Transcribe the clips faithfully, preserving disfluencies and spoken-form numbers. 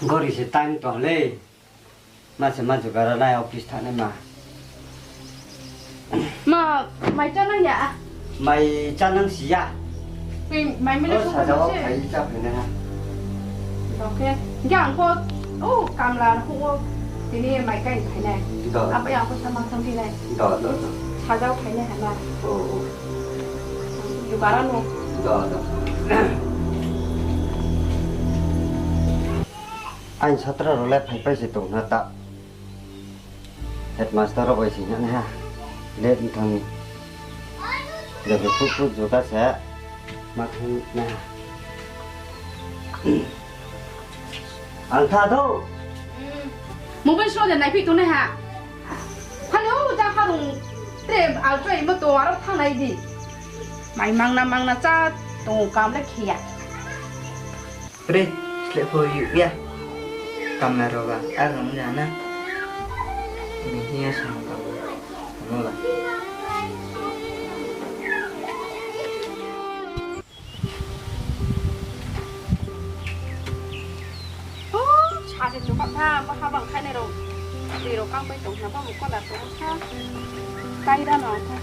Gori se time tong le. Ma se ma jogara nai office thangnai ma. Ma, mai chá nang ya? Mai chá nang si ya. Tui mai mele. O, sung sajao se phai chá phai nai ha. Oke. Hingke ang pho, o, kamla na phuh o. Tini mai kai phai nai. Do. Abo yang pho sama thang phi nai. Do, do, do. Sajao phai nai ha na. O, o. Jogara no. Do, do. Aini satra rao le phaipai se tong na ta. Headmaster rao bai se hing nai ha. Late wngthang ni. Jepho phu phu juta se ma thang nai ha. Ang tha do. Mobile sro de naiphi tongnai ha. Phano ja harung tre alchoi mo to aro thangnai di. Mai mangna mangna chá tong kam le khiya. Pre, sleh pho yuk ya. Kamla rao ba, ar rong ja na. Ni hiya sang kam. Ano la. O, sa se chukak tha, ba habang khainai rao. Tui rao kang pai tong na, ba mukon da tong tha. Kai da no tha.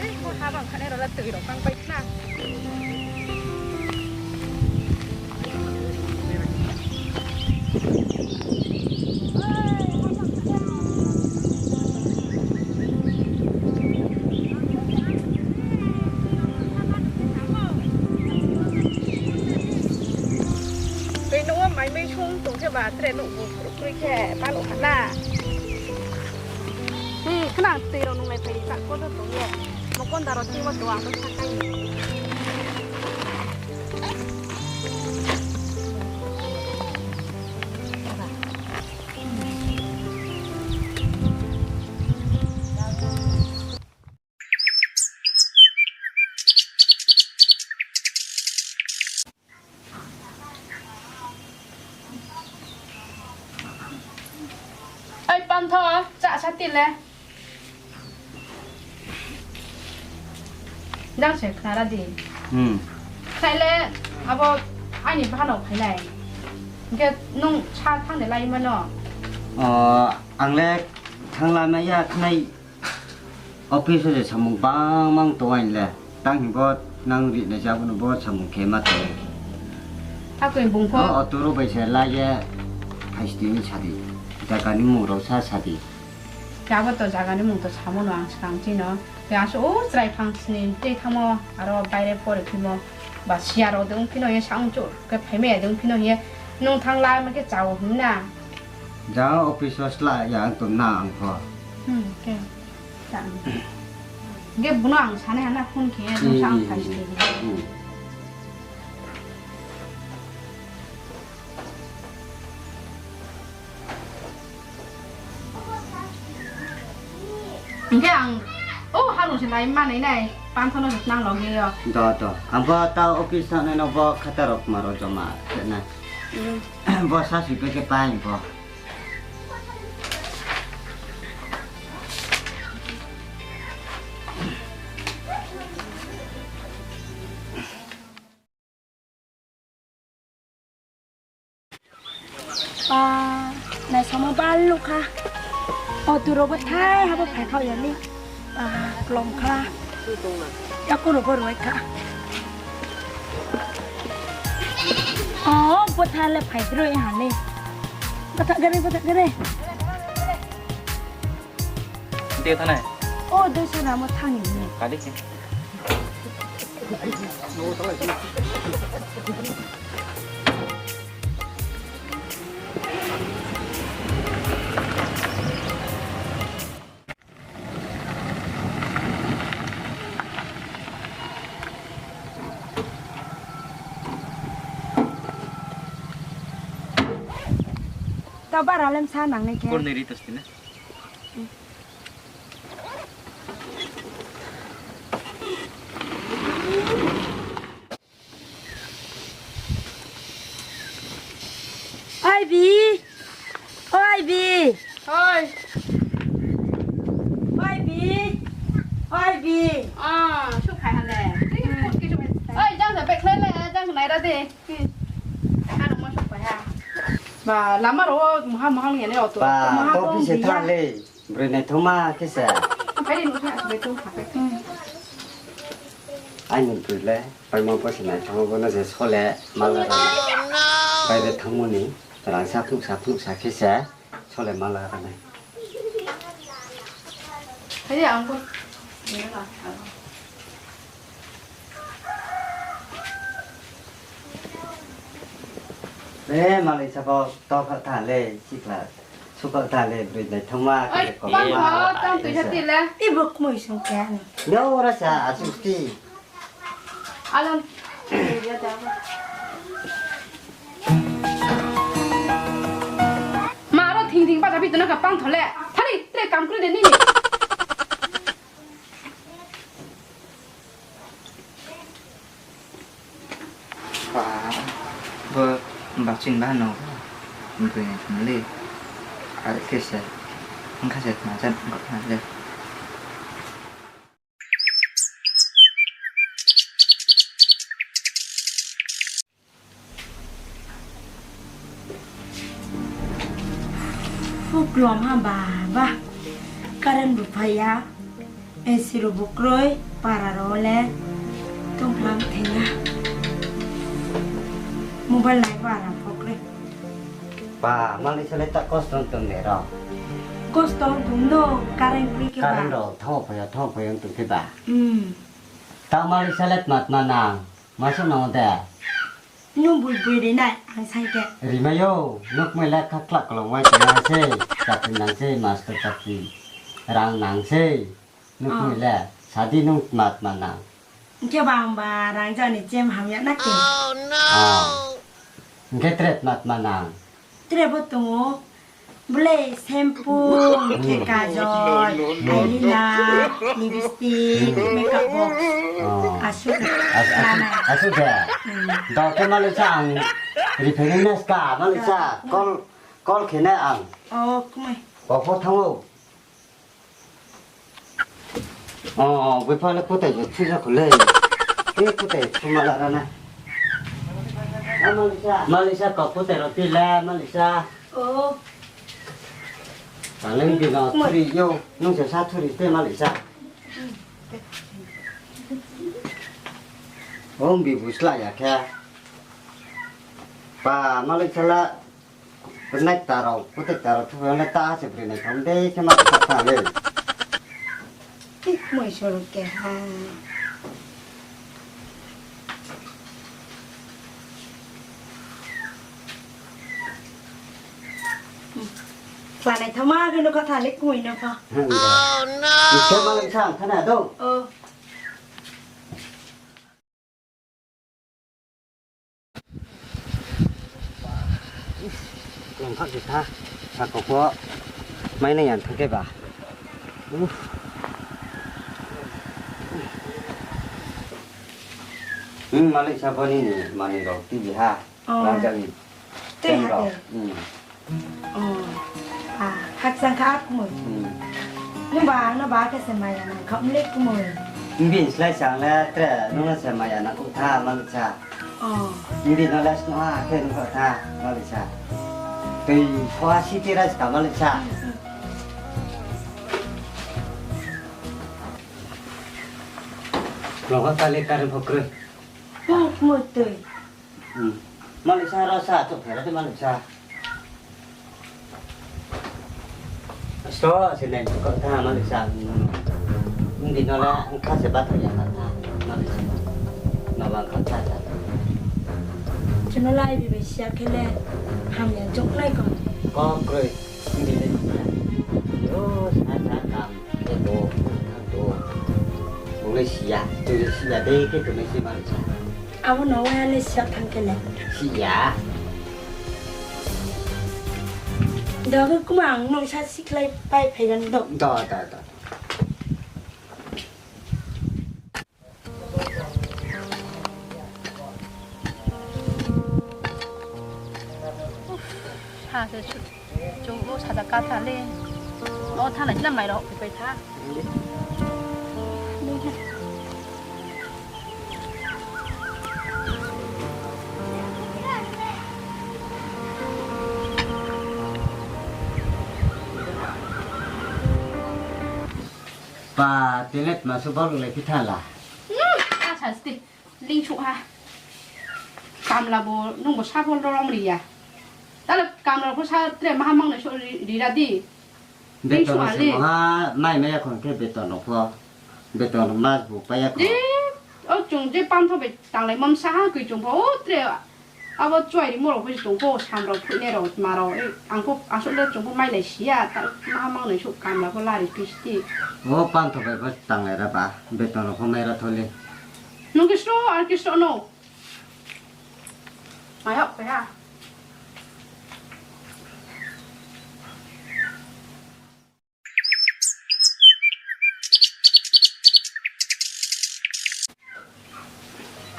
Ei, bo habang khanai rao le tui rao kang pai khna. Tui nuh wo mai mui sung tong khe ba, tre nuh bo. Kroi khe, palo ha na. Hi, khna tui rao nunglai phai ri, ta kotor tong ye. Mokon da rao tui wo tong, ang bo sakai ni. Oi, Pantho, chá sa ti le. Jang se khnara di. Hmm. Sai le, abo aini bahanao phainai. Hingke nung sa thang de lai mano? O, ang le thang la mai ya khnai. Office o je samung bang mang tong aini le. Tang hing bo nang ri nai jabo no bo samung khe ma tong. Akoi bung pho. O, auto rao bai se la ye phai sti ni sa di. Jaga ni mung rao sa sa di. Khe abo to jaga ni mung to samo no ang skang chino. Khe asuh o chrai phang sni tei thangmo aro baire pore phimo. Ba siya rao de ong phino ye sa ong chu. Khe phaimai ya de ong phino ye. Nung thang la ma khe chao hing na. Jang office o sla ya ang tong na ang pho. Hmm, khe. Ge buno ang sanai hana phone khe, nung sa ang phai sini. Hingke ang, o, harung se nai manai nai, Pantho no se nang loge yo. Do, do. Ang bo ta office thangnai no bo khata rok ma rok joma khe nai. Bo sa sui pe khe pai bo. Ba, naisamo baluh kha. O, turo bo thai habo phai khaoh ya ni. Ba, klom kha. Yaku rao bo roi kha. O, bo thai le phai droi ha ni. Bo thai gare, bo thai gare. Dia thanai? O, dei sona mo thani ni. Kadi khe. Tau bara lem sa nang nai khe. Kor ni ri tos tine. Ai bi. Oi bi. Oi. Oi, bi. Ah, suhphai ha le. Oi, jang sa bekhlai le, jang sa naira de. Aro ma suhphai ha. Ba, lama ro, maha maha ni auto. Ba, maha to bong phi se biya. Tha le. Broi naithoma khe se. Phai de, nung khe, bai to, phai. Aini broi le, paima pho se naithoma, bo no se sole mala ra nai. Bai de thangmo ni, rang sa phnuh sa phnuh sa khe se. Sole mala ra nai. Hai, ang bo. E, malik sa bo to kha tha le, sikla. Sukha tha le, broi naithoma, oi, khe le koma. Tang tui sa ti le. Ibo kmoi song khe ani. No, ora sa, asuk ti. Alam. Ma aro thing thing bata bhi tuna ka pang thole. Thari, tre kam kru de ni. Ba, bo baching ba no. Broi naithoma le. Are khe se. Ang kha se tma jan ko tha le. Phuklom ha ba, ba. Current bo phai ya. A C rao bo kroi, para rao le. Tongphlam thai ya. Mobile nai para pho kroi. Ba, malik sa le ta kosto tong de ro. Kosto tong no, current kroi khe ba. Current rao thao phai ya, thao phai ya tong khe ba. Hmm. Ta malik sa le tma tma nang. Masa nang de. Nung bui bui ri nai, ang sai khe. Rimai yo, nukmai le kha kla kolom wai tong nang sei, chakri nang sei, master chakri. Rang nang sei, nukmai le, sadi nung tma tma nang. Hing khe ba ang ba rang jani chem hamya na khe. Ah. Hing khe tre tma tma nang. Tre bo tong ou. Bole shampoo, khe kajol, eyeliner, lipstick, makeup box. Oh. Asuk. As-, asuk, asuk de. Hmm. Dao khe malik sa ang riphainai na ska, malik sa. Dao. Call, call khe nai ang. Oh, kumai. Kau pho thanng ou. Oh, bepha le kutai je thuja khole. E kutai thuma la rana. Malik sa, kau kutai roti le, malik sa. Oh. Taleng bi no thuri yo, nung se sa thuri te malik sa. Om bi busla ya khe. Pa malik sa la. Bernai kta rao, kutai kta rao, thubai le ta se bernai tham de, khe ma kta ta le. Tik moi soro ke ha. Klanai thama ke no kha tha le kmoi no pha. Oh no. Ike ma le sa thana do. Oh. Longkha se tha, sako pho mai nai yang thang khe ba. Uff. Hmm, malik sa boni ni mani rao tibi ha. Oh. Rang jani. Tei ha rao. Hmm. Oh. Ah, hakchang kha kmoi. Hmm. Nung ba, nung ba khe se maya nang kha mle kmoi. Nung bi slái sa ang le tre, nung no se maya nang kha tha, malik sa. Oh. Nung bi no le snoha khe nung kha tha, malik sa. Tui phoha siti rai ska, malik sa. Hmm, hmm. Longkha kali current pho kroi. Oh, kmoi tui. Hmm. Malik sa, rasa, chok phera de malik sa. Sto, se nai ko tha malik sa. Nung di no la, ang kha se ba tha ya kha tha. Malik sa. No ba kha tha sa. Chino lai bi bai sia khe le, ham ya jok nai ko. Ko kroi. Nung di le. Yo, sa sa kam. Khe bo, thang to. Bung le siya, tui le siya de, khe tongnai se malik sa. Abo no waya le siya thang khe le. Siya. Do khe kuma ang nung sa sikhlai pai phaigan do. Do, do, do. Sa se su, chung bo sa da ka tha le. No thanai sina mai rao phai tha. Ba, tini le tma se bol lai phi tha la. Hmm, a sa sti. Ling suh ha. Kamla bo, nung bo sa bol rom ri ya. Tale kamla pho sa tre maha mang nai so ri, ri ra di. Ling suh ha le. Beton se maha mai mai ya khon khe beton no pho. Beton no mas bu pa ya khon. Di, o chung je pantho bai tanglai mam sa ha koi chung pho, o tre. Abo chuai rimo rao pho se chung pho, sam rao phuinai rao, tma rao, e, ang pho, asol le chung pho mai lai si ya, ta, maha mang nai suh kamla pho lari phi sti. O pantho bai pho tanglai ra ba, beton rao pho mai ra tho le. Nung kisro, ar kisro no. Mai hok pai ha.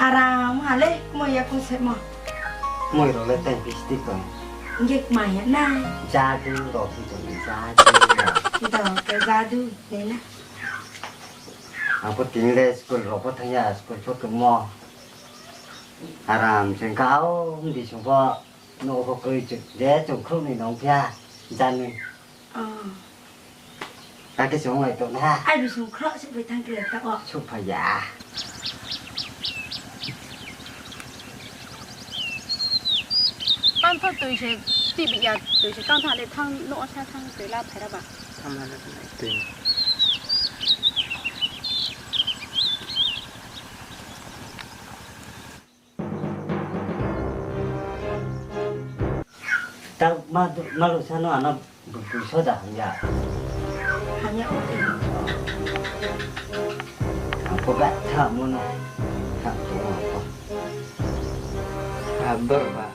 Aram ha le, kmoi ya kung se mo. Kmoi rao le tei phi sti tong. Hing khe kmai ya na. Jadu rao phi tong, jadu rao. Ido, ke jadu, ne na. Ang pho tini le school rao pho thanng ya, school pho kemo. Aram se kau, mdi sung pho. Nouh pho kroi chung, je chung khrouh ni nong phi ha, jani. Akhe chung ong lai tong na. Ai, bising khrouh souhphai thanng khe ta o. Souhphai ya. Pantho toi se, tibi ya toi se, tang tha le thanng, nouh sa thanng toi la phai ra ba. Thanng ma le thanng toi. Ta ma, malu sa no ano bu, bu soda hamya. Hamya. Ang pho ba tha mo no. Tha mo ang pho. Abor ba.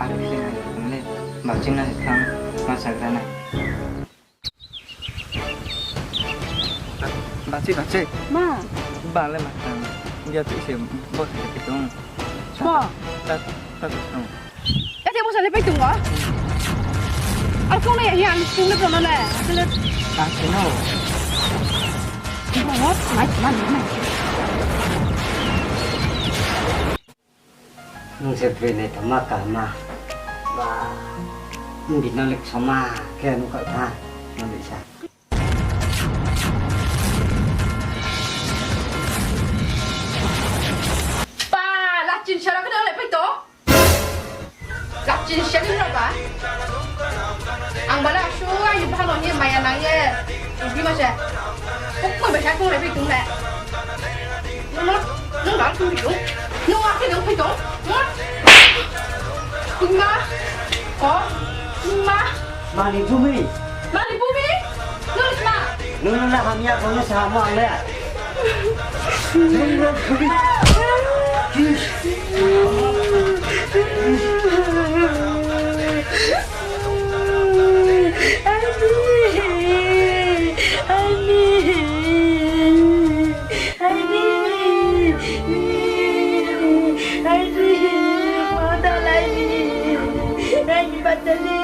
Ar khe hai ne. Ba ching na thang ma sagra na. Bachi, bachi. Ma. Bang le ma tang. Dia tu se bo se pai tong. Bo. Ta, ta tu tong. Ya te bo se le pai tong o. Ar kong le ya, ya, ang sing le tong le. Sing le. Ta se no. Bo, mai, mai, mai. Nung se broi nai tongma kaham ma. Ba, nung di nang le ksoma khe nung kau tha, nang le sa. Ba, lachin sara khe nang le pai tong. Lachin sara khe nang ba. Ang bala su ai ni bhalo ni maya nang ye. Bima se. Kok mai ba sa kong le pai tong le. Nung, nung, nung ba kong ri tong. Nung a khe nung pai tong. Nung. Nung ma. Ko. Nung ma. Mani bumi. Mani bumi. Nung ma. Nung, nung na hamya ko nung sa mo ang le. Nung na bumi. Ani. Ani. Ani. Ani. Ani. Mata lai ni. Ani, batali.